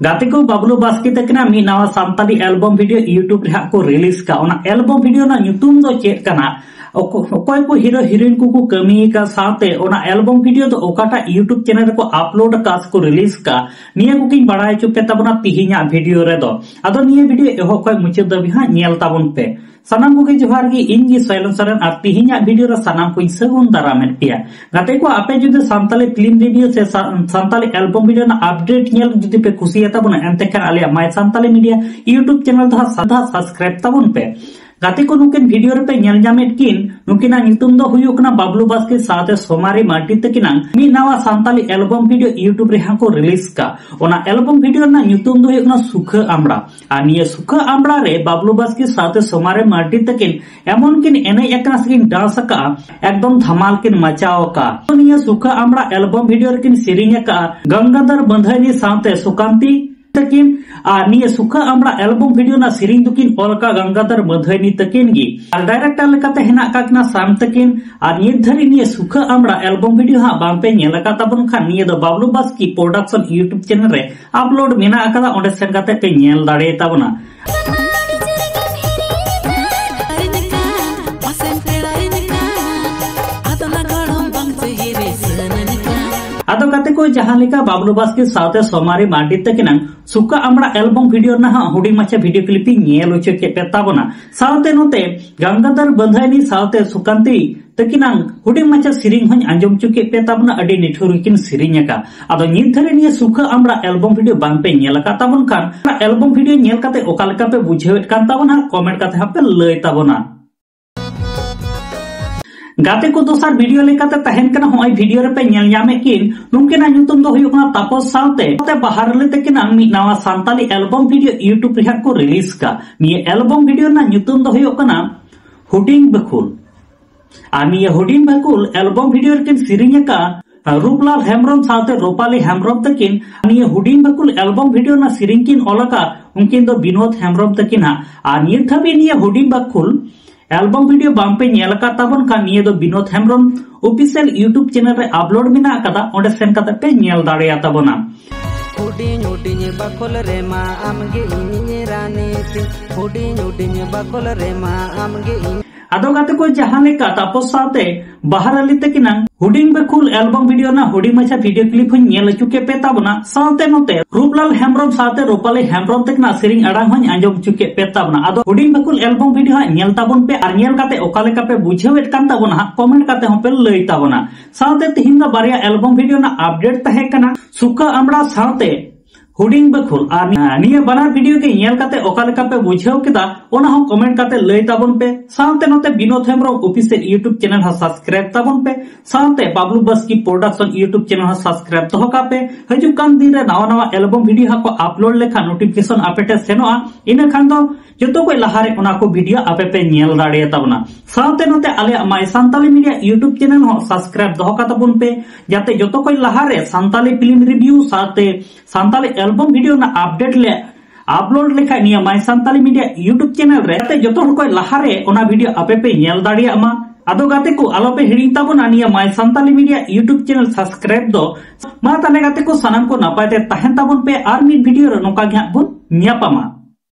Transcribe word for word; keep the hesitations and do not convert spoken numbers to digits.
ᱜᱟᱛᱮ ᱠᱚ, ᱵᱟᱵᱞᱩ ᱵᱟᱥᱠᱮ ᱛᱟᱹᱠᱤᱱᱟᱜ ᱢᱤᱫ ᱱᱟᱣᱟ ᱥᱟᱱᱛᱟᱲᱤ ᱮᱞᱵᱚᱢ ᱵᱷᱤᱰᱤᱭᱳ YouTube ᱨᱮ ᱦᱟᱸᱜ ᱠᱚ ᱨᱤᱞᱤᱡᱽ ᱠᱟᱜᱼᱟ᱾ ᱚᱱᱟ ᱮᱞᱵᱚᱢ ᱵᱷᱤᱰᱤᱭᱳ ᱨᱮᱱᱟᱜ ᱧᱩᱛᱩᱢ ᱫᱚ ᱪᱮᱫ ᱠᱟᱱᱟ, ᱚᱠᱚ-, ᱚᱠᱚᱭ ᱠᱚ ᱦᱤᱨᱳ ᱦᱤᱨᱳᱭᱤᱱ ᱠᱚᱠᱚ ᱠᱟᱹᱢᱤ ᱟᱠᱟᱫ, ᱥᱟᱶᱛᱮ ᱚᱱᱟ ᱮᱞᱵᱚᱢ ᱵᱷᱤᱰᱤᱭᱳ ᱫᱚ ᱚᱠᱟᱴᱟᱜ YouTube ᱪᱮᱱᱮᱞ ᱨᱮᱠᱚ ᱟᱯᱞᱳᱰ ᱟᱠᱟᱫ ᱥᱮᱠᱚ ᱨᱤᱞᱤᱡᱽ ᱟᱠᱟᱫ, ᱱᱤᱭᱟᱹ ᱠᱚᱜᱮᱧ ᱵᱟᱲᱟᱭ ᱦᱚᱪᱚ ᱯᱮ ᱛᱟᱵᱚᱱᱟ ᱛᱤᱦᱤᱧᱟᱜ ᱵᱷᱤᱰᱤᱭᱳ ᱨᱮᱫᱚ᱾ ᱟᱫᱚ ᱱᱤᱭᱟᱹ ᱵᱷᱤᱰᱤᱭᱳ ᱮᱦᱚᱵ ᱠᱷᱚᱱ ᱢᱩᱪᱟᱹᱫ ᱫᱷᱟᱹᱵᱤᱡ ᱦᱟᱸᱜ ᱧᱮᱞ ᱛᱟᱵᱚᱱ ᱯᱮ᱾ ᱥᱟᱱᱟᱢ ᱠᱚᱜᱮ ᱡᱚᱦᱟᱨ ᱜᱮ, ᱤᱧ ᱜᱮ ᱥᱚᱭᱞᱚᱱ ᱥᱚᱨᱮᱱ, ᱟᱨ ᱛᱤᱦᱤᱧᱟᱜ ᱵᱷᱤᱰᱤᱭᱳ ᱨᱮ ᱥᱟᱱᱟᱢ ᱠᱚᱧ ᱥᱟᱹᱜᱩᱱ ᱫᱟᱨᱟᱢᱮᱫ ᱯᱮᱭᱟ᱾ ᱜᱟᱛᱮ ᱠᱚ, ᱟᱯᱮ ᱡᱩᱫᱤ ᱥᱟᱱᱛᱟᱲᱤ ᱯᱷᱤᱞᱢ ᱨᱤᱵᱷᱤᱭᱩ ᱥᱮ ᱥᱟ-, ᱥᱟᱱᱛᱟᱲᱤ ᱮᱞᱵᱚᱢ ᱵᱷᱤᱰᱤᱭᱳ ᱨᱮᱱᱟᱜ ᱟᱯᱰᱮᱴ ᱧᱮᱞ ᱡᱩᱫᱤ ᱯᱮ ᱠᱩᱥᱤᱭᱟᱜ ᱛᱟᱵᱚᱱᱟ, ᱮᱱᱛᱮ ᱠᱷᱟᱱ ᱟᱞᱮᱭᱟᱜ My Santhali Media YouTube channel ᱫᱚ ᱦᱟᱸᱜ ᱥᱟᱫᱟ ᱥᱟᱵᱥᱠᱨᱟᱭᱤᱵ ᱛᱟᱵᱚᱱ ᱯᱮ᱾ ᱜᱟᱛᱮ ᱠᱚ, ᱱᱩᱠᱤᱱ ᱵᱷᱤᱰᱤᱭᱳ ᱨᱮᱯᱮ ᱧᱮᱞ ᱧᱟᱢᱮᱫ ᱠᱤᱱ, ᱱᱩᱠᱤᱱᱟᱜ ᱧᱩᱛᱩᱢ ᱫᱚ ᱦᱩᱭᱩᱜ ᱠᱟᱱᱟ ᱵᱟᱵᱞᱩ ᱵᱟᱥᱠᱮ ᱥᱟᱶᱛᱮ ᱥᱳᱢᱟᱨᱤ ᱢᱟᱨᱰᱤ ᱛᱟᱹᱠᱤᱱᱟᱜ ᱢᱤᱫ ᱱᱟᱣᱟ ᱥᱟᱱᱛᱟᱲᱤ ᱮᱞᱵᱚᱢ ᱵᱷᱤᱰᱤᱭᱳ YouTube ᱨᱮ ᱦᱟᱸᱜ ᱠᱚ ᱨᱤᱞᱤᱡᱽ ᱠᱟᱜ᱾ ᱚᱱᱟ ᱮᱞᱵᱚᱢ ᱵᱷᱤᱰᱤᱭᱳ ᱨᱮᱱᱟᱜ ᱧᱩᱛᱩᱢ ᱫᱚ ᱦᱩᱭᱩᱜ ᱠᱟᱱᱟ ᱥᱩᱠᱷᱟᱹ ᱟᱢᱲᱟ᱾ ᱟᱨ ᱱᱤᱭᱟᱹ ᱥᱩᱠᱷᱟᱹ ᱟᱢᱲᱟ ᱨᱮ ᱵᱟᱵᱞᱩ ᱵᱟᱥᱠᱮ ᱥᱟᱶᱛᱮ ᱥᱳᱢᱟᱨᱤ ᱢᱟᱨᱰᱤ ᱛᱟᱹᱠᱤᱱ ᱮᱢᱚᱱ ᱠᱤᱱ ᱮᱱᱮᱡ ᱟᱠᱟᱫ ᱥᱮ ᱠᱤᱱ ᱰᱟᱱᱥ ᱟᱠᱟᱫᱼᱟ, ᱮᱠᱫᱚᱢ ᱫᱷᱟᱢᱟᱞ ᱠᱤᱱ ᱢᱟᱪᱟᱣ ᱟᱠᱟᱫᱼᱟ᱾ ᱱᱤᱭᱟᱹ ᱥᱩᱠᱷᱟᱹ ᱟᱢᱲᱟ ᱮᱞᱵᱚᱢ ᱵᱷᱤᱰᱤᱭᱳ ᱨᱮᱠᱤᱱ ᱥᱮᱨᱮᱧ ᱟᱠᱟᱫᱼᱟ ᱜᱟᱝᱜᱟᱫᱷᱚᱨ ᱵᱟᱹᱫᱷᱟᱹᱭᱱᱤ ᱥᱟᱶᱛᱮ ᱥᱩᱠᱟᱱᱛᱤ ᱛᱟᱹᱠᱤᱱ᱾ ᱟᱨ ᱱᱤᱭᱟᱹ ᱥᱩᱠᱷᱟᱹ ᱟᱢᱲᱟ ᱮᱞᱵᱚᱢ ᱵᱷᱤᱰᱤᱭᱳ ᱨᱮᱱᱟᱜ ᱥᱮᱨᱮᱧ ᱫᱚᱠᱤᱱ ᱚᱞ ᱟᱠᱟᱫ ᱜᱟᱝᱜᱟᱫᱷᱚᱨ ᱵᱟᱹᱫᱷᱟᱹᱭᱱᱤ ᱛᱟᱹᱠᱤᱱ ᱜᱮ᱾ ᱟᱨ ᱰᱟᱭᱨᱮᱠᱴᱚᱨ ᱞᱮᱠᱟᱛᱮ ᱦᱮᱱᱟᱜ ᱟᱠᱟᱫ ᱠᱤᱱᱟ ᱥᱟᱢ ᱛᱟᱹᱠᱤᱱ᱾ ᱟᱨ ᱱᱤᱛ ᱫᱷᱟᱹᱨᱤᱡ ᱱᱤᱭᱟᱹ ᱥᱩᱠᱷᱟᱹ ᱟᱢᱲᱟ ᱮᱞᱵᱚᱢ ᱵᱷᱤᱰᱤᱭᱳ ᱦᱟᱸᱜ ᱵᱟᱝ ᱯᱮ ᱧᱮᱞ ᱟᱠᱟᱫ ᱛᱟᱵᱚᱱ ᱠᱷᱟᱱ, ᱱᱤᱭᱟᱹ ᱫᱚ ᱵᱟᱵᱞᱩ ᱵᱟᱥᱠᱮ ᱯᱨᱚᱰᱟᱠᱥᱚᱱ YouTube ᱪᱮᱱᱮᱞ ᱨᱮ ᱟᱯᱞᱳᱰ ᱢᱮᱱᱟᱜ ᱟᱠᱟᱫᱟ, ᱚᱸᱰᱮ ᱥᱮᱱ ᱠᱟᱛᱮ ᱯᱮ ᱧᱮᱞ ᱫᱟᱲᱮᱭᱟᱛᱟ ᱵᱚᱱᱟ᱾ ᱟᱫᱚ ᱜᱟᱛᱮ ᱠᱚ, ᱡᱟᱦᱟᱸ ᱞᱮᱠᱟ ᱵᱟᱵᱞᱩ ᱵᱟᱥᱠᱮ ᱥᱟᱶᱛᱮ ᱥᱳᱢᱟᱨᱤ ᱢᱟᱨᱰᱤ ᱛᱟᱹᱠᱤᱱᱟᱜ ᱥᱩᱠᱷᱟᱹ ᱟᱢᱲᱟ ᱮᱞᱵᱚᱢ ᱵᱷᱤᱰᱤᱭᱳ ᱨᱮᱱᱟᱜ ᱦᱟᱸᱜ ᱦᱩᱰᱤᱧ ᱢᱟᱪᱷᱟ ᱵᱷᱤᱰᱤᱭᱳ ᱠᱞᱤᱯ ᱤᱧ ᱧᱮᱞ ᱦᱚᱪᱚ ᱠᱮᱫ ᱯᱮ ᱛᱟᱵᱚᱱᱟ, ᱥᱟᱶᱛᱮ ᱱᱚᱛᱮ ᱜᱟᱝᱜᱟᱫᱷᱚᱨ ᱵᱟᱹᱫᱷᱟᱹᱭᱱᱤ ᱥᱟᱶᱛᱮ ᱥᱩᱠᱟᱱᱛᱤ ᱛᱟᱹᱠᱤᱱᱟᱜ ᱦᱩᱰᱤᱧ ᱢᱟᱪᱷᱟ ᱥᱮᱨᱮᱧ ᱦᱚᱸᱧ ᱟᱸᱡᱚᱢ ᱦᱚᱪᱚ ᱠᱮᱫ ᱯᱮ ᱛᱟᱵᱚᱱᱟ᱾ ᱟᱹᱰᱤ ᱱᱤᱴᱷᱩᱨ ᱜᱮᱠᱤᱱ ᱥᱮᱨᱮᱧ ᱟᱠᱟᱫ᱾ ᱟᱫᱚ ᱱᱤᱛ ᱫᱷᱟᱹᱨᱤᱡ ᱱᱤᱭᱟᱹ ᱥᱩᱠᱷᱟᱹ ᱟᱢᱲᱟ ᱮᱞᱵᱚᱢ ᱵᱷᱤᱰᱤᱭᱳ ᱵᱟᱝ ᱯᱮ ᱧᱮᱞ ᱟᱠᱟᱫ ᱛᱟᱵᱚᱱ ᱠᱷᱟᱱ, ᱚᱱᱟ ᱮᱞᱵᱚᱢ ᱵᱷᱤᱰᱤᱭᱳ ᱧᱮᱞ ᱠᱟᱛᱮ ᱚᱠᱟ ᱞᱮᱠᱟ ᱯᱮ ᱵᱩᱡᱷᱟᱹᱣᱮᱫ ᱠᱟᱱ ᱛᱟᱵᱚᱱᱟ, ᱠᱚᱢᱮᱱᱴ ᱠᱟᱛᱮ ᱦᱟᱸᱜ ᱯᱮ ᱞᱟᱹᱭ ᱛᱟᱵᱚᱱᱟ᱾ ᱜᱟᱛᱮ ᱠᱚ, ᱫᱚᱥᱟᱨ ᱵᱷᱤᱰᱤᱭᱳ ᱞᱮᱠᱟᱛᱮ ᱛᱟᱦᱮᱱ ᱠᱟᱱᱟ, ᱦᱚᱸᱜᱼᱚᱭ ᱵᱷᱤᱰᱤᱭᱳ ᱨᱮᱯᱮ ᱧᱮᱞ ᱧᱟᱢᱮᱫ ᱠᱤᱱ, ᱱᱩᱠᱤᱱᱟᱜ ᱧᱩᱛᱩᱢ ᱫᱚ ᱦᱩᱭᱩᱜ ᱠᱟᱱᱟ ᱛᱟᱯᱚᱥ ᱥᱟᱶᱛᱮ ᱱᱚᱛᱮ ᱵᱟᱦᱟᱨᱟᱞᱤ ᱛᱟᱹᱠᱤᱱᱟᱜ ᱢᱤᱫ ᱱᱟᱣᱟ ᱥᱟᱱᱛᱟᱲᱤ ᱮᱞᱵᱚᱢ ᱵᱷᱤᱰᱤᱭᱳ YouTube ᱨᱮ ᱦᱟᱸᱜ ᱠᱚ ᱨᱤᱞᱤᱡᱽ ᱠᱟᱜ᱾ ᱱᱤᱭᱟᱹ ᱮᱞᱵᱚᱢ ᱵᱷᱤᱰᱤᱭᱳ ᱨᱮᱱᱟᱜ ᱧᱩᱛᱩᱢ ᱫᱚ ᱦᱩᱭᱩᱜ ᱠᱟᱱᱟ ᱦᱩᱰᱤᱧ ᱵᱟᱹᱠᱷᱩᱞ᱾ ᱟᱨ ᱱᱤᱭᱟᱹ ᱦᱩᱰᱤᱧ ᱵᱟᱹᱠᱷᱩᱞ ᱮᱞᱵᱚᱢ ᱵᱷᱤᱰᱤᱭᱳ ᱨᱮᱠᱤᱱ ᱥᱮᱨᱮᱧ ᱟᱠᱟᱫ ᱨᱩᱯᱞᱟᱞ ᱦᱮᱢᱵᱨᱚᱢ ᱥᱟᱶᱛᱮ ᱨᱩᱯᱟᱞᱤ ᱦᱮᱢᱵᱨᱚᱢ ᱛᱟᱹᱠᱤᱱ᱾ ᱱᱤᱭᱟᱹ ᱦᱩᱰᱤᱧ ᱵᱟᱹᱠᱷᱩᱞ ᱮᱞᱵᱚᱢ ᱵᱷᱤᱰᱤᱭᱳ ᱨᱮᱱᱟᱜ ᱥᱮᱨᱮᱧ ᱠᱤᱱ ᱚᱞ ᱟᱠᱟᱫ, ᱩᱱᱠᱤᱱ ᱫᱚ ᱵᱤᱱᱳᱫ ᱦᱮᱢᱵᱨᱚᱢ ᱛᱟᱹᱠᱤᱱ ᱦᱟᱸᱜ᱾ ᱟᱨ ᱱᱤᱛ ᱫᱷᱟᱹᱵᱤᱡ ᱱᱤᱭᱟᱹ ᱦᱩᱰᱤᱧ ᱵᱟᱹᱠᱷᱩᱞ ᱮᱞᱵᱚᱢ ᱵᱷᱤᱰᱤᱭᱳ ᱵᱟᱝ ᱯᱮ ᱧᱮᱞ ᱟᱠᱟᱫ ᱛᱟᱵᱚᱱ ᱠᱷᱟᱱ, ᱱᱤᱭᱟᱹ ᱫᱚ Binod Hembrom official YouTube channel ᱨᱮ ᱟᱯᱞᱳᱰ ᱢᱮᱱᱟᱜ ᱟᱠᱟᱫᱟ, ᱚᱸᱰᱮ ᱥᱮᱱ ᱠᱟᱛᱮ ᱯᱮ ᱧᱮᱞ ᱫᱟᱲᱮᱭᱟᱜ ᱛᱟᱵᱚᱱᱟ᱾ ᱦᱩᱰᱤᱧ ᱦᱩᱰᱤᱧ ᱵᱟᱠᱷᱳᱞ ᱨᱮᱢᱟ ᱟᱢᱜᱮ ᱤᱧᱤᱧ ᱨᱟᱱᱤ ᱛᱤᱧ᱾ ᱦᱩᱰᱤᱧ ᱦᱩᱰᱤᱧ ᱵᱟᱠᱷᱳᱞ ᱨᱮᱢᱟ ᱟᱢᱜᱮ ᱤᱧ᱾ ᱟᱫᱚ ᱜᱟᱛᱮ ᱠᱚ, ᱡᱟᱦᱟᱸ ᱞᱮᱠᱟ ᱛᱟᱯᱚᱥ ᱥᱟᱶᱛᱮ ᱵᱟᱦᱟᱨ ᱟᱞᱤ ᱛᱟᱹᱠᱤᱱᱟᱜ ᱦᱩᱰᱤᱧ ᱵᱟᱠᱷᱳᱞ ᱮᱞᱵᱚᱢ ᱵᱷᱤᱰᱤᱭᱳ ᱨᱮᱱᱟᱜ ᱦᱩᱰᱤᱧ ᱢᱟᱪᱷᱟ ᱵᱷᱤᱰᱤᱭᱳ ᱠᱞᱤᱯ ᱦᱚᱸᱧ ᱧᱮᱞ ᱦᱚᱪᱚ ᱠᱮᱫ ᱯᱮ ᱛᱟᱵᱚᱱᱟ, ᱥᱟᱶᱛᱮ ᱱᱚᱛᱮ ᱨᱩᱯᱞᱟᱞ ᱦᱮᱢᱵᱨᱚᱢ ᱥᱟᱶᱛᱮ ᱨᱩᱯᱟᱞᱤ ᱦᱮᱢᱵᱨᱚᱢ ᱛᱟᱹᱠᱤᱱᱟᱜ ᱥᱮᱨᱮᱧ ᱟᱲᱟᱝ ᱦᱚᱸᱧ ᱟᱸᱡᱚᱢ ᱦᱚᱪᱚ ᱠᱮᱫ ᱯᱮ ᱛᱟᱵᱚᱱᱟ᱾ ᱟᱫᱚ ᱦᱩᱰᱤᱧ ᱵᱟᱠᱷᱳᱞ ᱮᱞᱵᱚᱢ ᱵᱷᱤᱰᱤᱭᱳ ᱦᱟᱸᱜ ᱧᱮᱞ ᱛᱟᱵᱚᱱ ᱯᱮ ᱟᱨ ᱧᱮᱞ ᱠᱟᱛᱮ ᱚᱠᱟ ᱞᱮᱠᱟ ᱯᱮ ᱵᱩᱡᱷᱟᱹᱣᱮᱫ ᱠᱟᱱ ᱛᱟᱵᱚᱱᱟ ᱦᱟᱸᱜ ᱠᱚᱢᱮᱱᱴ ᱠᱟᱛᱮ ᱦᱚᱸ ᱯᱮ ᱞᱟᱹᱭ ᱛᱟᱵᱚᱱᱟ᱾ ᱥᱟᱶᱛᱮ ᱛᱤᱦᱤᱧ ᱫᱚ ᱵᱟᱨᱭᱟ ᱮᱞᱵᱚᱢ ᱵᱷᱤᱰᱤᱭᱳ ᱨᱮᱱᱟᱜ ᱟᱯᱰᱮᱴ ᱛᱟᱦᱮᱸ ᱠᱟᱱᱟ, ᱥᱩᱠᱟ ᱟᱢᱲᱟ ᱥᱟᱶᱛᱮ ᱦᱩᱰᱤᱧ ᱵᱟᱠᱷᱳᱞ᱾ ᱟᱨ ᱱᱤᱭᱟᱹ ᱵᱟᱱᱟᱨ ᱵᱷᱤᱰᱤᱭᱳ ᱜᱮ ᱧᱮᱞ ᱠᱟᱛᱮ ᱚᱠᱟ ᱞᱮᱠᱟ ᱯᱮ ᱵᱩᱡᱷᱟᱹᱣ ᱠᱮᱫᱟ, ᱚᱱᱟ ᱦᱚᱸ ᱠᱚᱢᱮᱱᱴ ᱠᱟᱛᱮ ᱞᱟᱹᱭ ᱛᱟᱵᱚᱱ ᱯᱮ᱾ ᱥᱟᱶᱛᱮ ᱱᱚᱛᱮ Binod Hembrom official YouTube channel ᱦᱚᱸ ᱥᱟᱵᱥᱠᱨᱟᱭᱤᱵ ᱛᱟᱵᱚᱱ ᱯᱮ᱾ ᱥᱟᱶᱛᱮ Bablu Baski production YouTube channel ᱦᱚᱸ ᱥᱟᱵᱥᱠᱨᱟᱭᱤᱵ ᱫᱚᱦᱚ ᱠᱟᱜ ᱯᱮ᱾ ᱦᱤᱡᱩᱜ ᱠᱟᱱ ᱫᱤᱱ ᱨᱮ ᱱᱟᱣᱟ ᱱᱟᱣᱟ ᱮᱞᱵᱚᱢ ᱵᱷᱤᱰᱤᱭᱳ ᱦᱟᱸᱜ ᱠᱚ ᱟᱯᱞᱳᱰ ᱞᱮᱠᱷᱟᱱ ᱱᱳᱴᱤᱯᱷᱤᱠᱮᱥᱚᱱ ᱟᱯᱮ ᱴᱷᱮᱱ ᱥᱮᱱᱚᱜᱼᱟ᱾ ᱤᱱᱟᱹ ᱠᱷᱟᱱ ᱫᱚ ᱡᱚᱛᱚ ᱠᱷᱚᱱ ᱞᱟᱦᱟᱨᱮ ᱚᱱᱟ ᱠᱚ ᱵᱷᱤᱰᱤᱭᱳ ᱟᱯᱮ ᱯᱮ ᱧᱮᱞ ᱫᱟᱲᱮᱭᱟᱛᱟᱵᱚᱱᱟ᱾ ᱥᱟᱶᱛᱮ ᱱᱚᱛᱮ ᱟᱞᱮᱭᱟᱜ ᱢᱟᱭ ᱥᱟᱱᱛᱟᱞᱤ ᱢᱤᱰᱤᱭᱟ ᱭᱩᱴᱩᱵᱽ ᱪᱮᱱᱮᱞ ᱦᱚᱸ ᱥᱟᱵᱥᱠᱨᱟᱭᱤᱵ ᱫᱚᱦᱚ ᱠᱟᱛᱟᱵᱚᱱ ᱯᱮ, ᱡᱟᱛᱮ ᱡᱚᱛᱚ ᱠᱷᱚᱱ ᱞᱟᱦᱟᱨᱮ ᱥᱟᱱᱛᱟᱞᱤ ᱯᱷᱤᱞᱢ ᱨᱤᱵᱷᱤᱭᱩ ᱥᱟᱶᱛᱮ ᱥᱟᱱᱛᱟᱞᱤ ᱮᱞᱵᱚᱢ ᱵᱷᱤᱰᱤᱭᱳ ᱨᱮᱱᱟᱜ ᱟᱯᱰᱮᱴ ᱞᱮ ᱟᱯᱞᱳᱰ ᱞᱮᱠᱷᱟᱱ ᱱᱤᱭᱟᱹ ᱢᱟᱭ ᱥᱟᱱᱛᱟᱞᱤ ᱢᱤᱰᱤᱭᱟ ᱭᱩᱴᱩᱵᱽ ᱪᱮᱱᱮᱞ ᱨᱮ, ᱡᱟᱛᱮ ᱡᱚᱛᱚ ᱦᱚᱲ ᱠᱷᱚᱱ ᱞᱟᱦᱟᱨᱮ ᱚᱱᱟ ᱵᱷᱤᱰᱤᱭᱳ ᱟᱯᱮ ᱯᱮ ᱧᱮᱞ ᱫᱟᱲᱮᱭᱟᱜ ᱢᱟ᱾ ᱟᱫᱚ ᱜᱟᱛᱮ ᱠᱚ, ᱟᱞᱚ ᱯᱮ ᱦᱤᱲᱤᱧ ᱛᱟᱵᱚᱱᱟ ᱱᱤᱭᱟᱹ ᱢᱟᱭ Santali media YouTube channel subscribe ᱫᱚ᱾ ᱢᱟ ᱛᱟᱦᱞᱮ ᱜᱟᱛᱮ ᱠᱚ, ᱥᱟᱱᱟᱢ ᱠᱚ ᱱᱟᱯᱟᱭ ᱛᱮ ᱛᱟᱦᱮᱱ ᱛᱟᱵᱚᱱ ᱯᱮ, ᱟᱨ ᱢᱤᱫ ᱵᱷᱤᱰᱤᱭᱳ ᱨᱮ ᱱᱚᱝᱠᱟ ᱜᱮ ᱦᱟᱸᱜ ᱵᱚᱱ ᱧᱟᱯᱟᱢᱟ᱾